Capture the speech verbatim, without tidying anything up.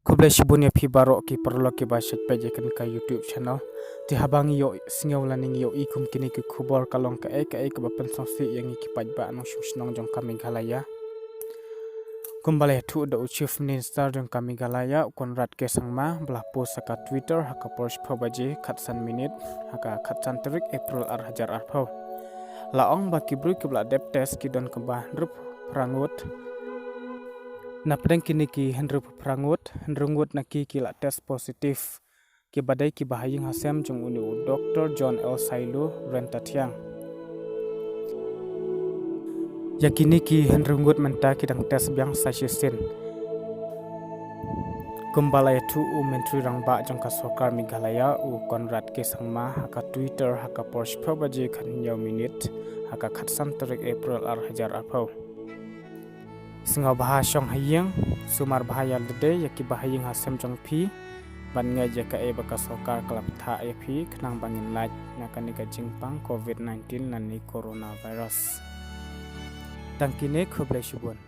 Khublei shibun ïa phi baroh ki paralok kiba shait peit ïa kane ka YouTube channel. Te haba ngi ïoh sngew lane ngi ïohi kum kine ki khubor ka long kaei kaei kaba pynsngewsih ïa ngi ki paidbah nongshong shnong jong ka Meghalaya. Kumba la ïathuh da u Chief Minister jong ka Meghalaya, u Conrad K Sangma, ba la post ha ka Twitter ha ka por shiphew baje khatsan minit ha ka khatsan tarik April ar hajar arphew. La ong ba ki briew kiba la dep test ki don kumba hynriewphew phra ngut. Napdeng kine ki hynriewphew phra ngut, hynriew ngut na ki ki la test positive. Kiba dei kiba ha ïing ha sem jong une u Doktor John L Sailu Ryntathiang. Ïa kine ki hynriew ngut mynta ki dang test biang sa shisien. Kumba la ïathuh u Myntri Rangbah jong ka Sorkar Meghalaya, u Conrad K Sangma, ha ka Twitter ha ka por shiphew baje khathynñiew minit ha ka khatsan tarik April ar hajar arphew. Sngewbha shong ha ïing, sumar bha ïa lade, ïa kiba ha ïing ha sem jong phi, ban ngeit ïa kaei ba ka sorkar ka la bthah ïa phi, khnang ba ngin lait na kane ka jingpang Covid nineteen lane coronavirus. Tang kine, khublei shibun.